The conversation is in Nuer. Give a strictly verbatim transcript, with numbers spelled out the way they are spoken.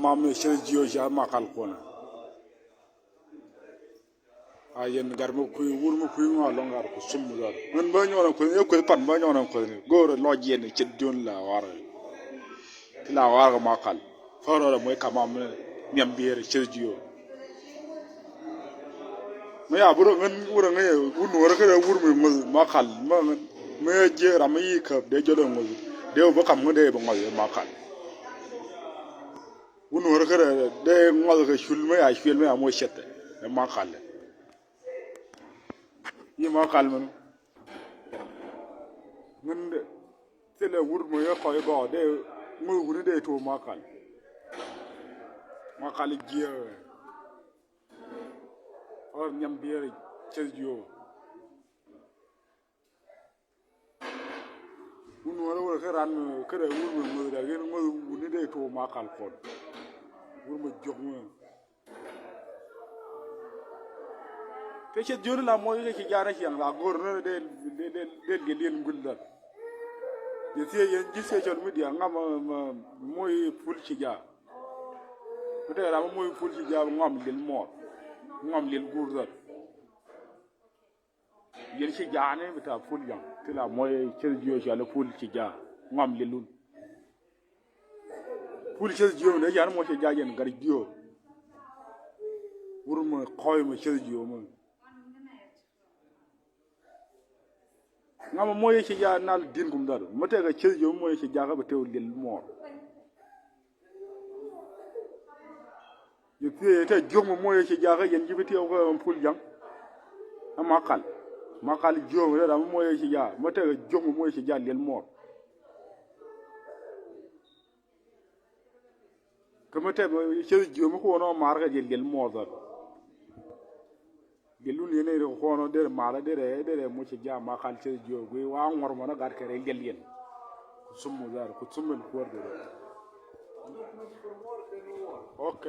Mam ni cɛ jiö ca Makal kuɔnɛ. A yɛn gat mi kui̱ wur mi kui̱ ŋɔa lɔŋ gat ku sum mi dhɔr. Ŋän bä nyɔnɛ kueth, ɛ kueth pan bä nyɔnɛ kueth ni. Go̱o̱rɛ lɔc yɛn cɛ jiön la ɣɔr. Ti la ɣɔr kɛ Makal. Fär ɣɔr ɛ muec kamam ni nhiam bier cɛ jiö. Mi ya bi rɔ ŋän wurɛ ŋäc wur nuɔrɛ kärɛ wur mi ŋuth Makal. Mi ɛ jiɛ ram mi yi käp dee jɔl ɛ ŋuth. Dee wä bi kam ŋän dee bi ŋuth Makal. Wun wär kärɛ dee ŋuɔth kɛ cul mi a cuɛl mi a moc cɛth ɛ Makal. Yi Makal mɛn ŋän thilɛ wur mi yɛ kɔc gɔɔ dee ŋuth wuni dee tuɔ Makal. Makal jiɛɛ ɣɔr nhiam biɛɛr cɛth jiöö. Wun wä rɛ wä kä ran kärɛ wur mi ŋuth rɛ ɣin ŋuth wuni dee tuɔ Makal kɔn. Wur mi jiɔk mi. Kä cɛ jiöni la muɔc kä ci ja̱a̱n ciɛŋ la go̱r ni dee dee dee dee liɛl yɛn gul dhɔr. Yɛ thiee yɛn ji̱ social media ŋam mi muɔc pul ci ja̱a̱. Mi dee ram mi muɔc pul ci ja̱a̱ ŋam liɛl muɔr. Ŋam liɛl gur dhɔr. Yɛn ci ja̱a̱ni bi ta̱a̱ pul ja̱ŋ ti la muɔc ceth jiö cɔal i̱ pul ci ja̱a̱ ŋɔam liɛlun. Pul ceth jiö mi dee ja̱a̱ni muɔc ci ja̱a̱ yɛn gat jiö. Wur mi kɔc mi ceth jiö mi ŋam muɔc ci ja̱a̱ nal di̱n kum dhar mi tekɛ ceth jiö mi muɔc ci ja̱a̱ kä bi tëë liɛl muɔɔr. Yɛ thiee yɛ tɛ jiök mi muɔc yɛ ci jakä yɛn ji̱ bi tiɛw kä pul ja̱ŋ. Ɛ Makal. Makal jiök mi rɛy ram mi muɔc yɛ ci jakä mi tekɛ jiök mi muɔc yɛ ci jakä liɛl muɔr. Kä mi tɛm ceth jiök mi kuɔn ɔ mar kɛ jɛ liɛl muɔr dhɔt. Liɛl wun yɛn ɛ ri kuɔn ɔ derɛ mal ɛ derɛ derɛ muc ci jakä Makal ceth jiök guiy wa ŋuɔr mɔn ɛ gat kɛ rɛy liɛl yɛn. Ku thum mu dhar ku thum min kuɔr derɛ. Ok.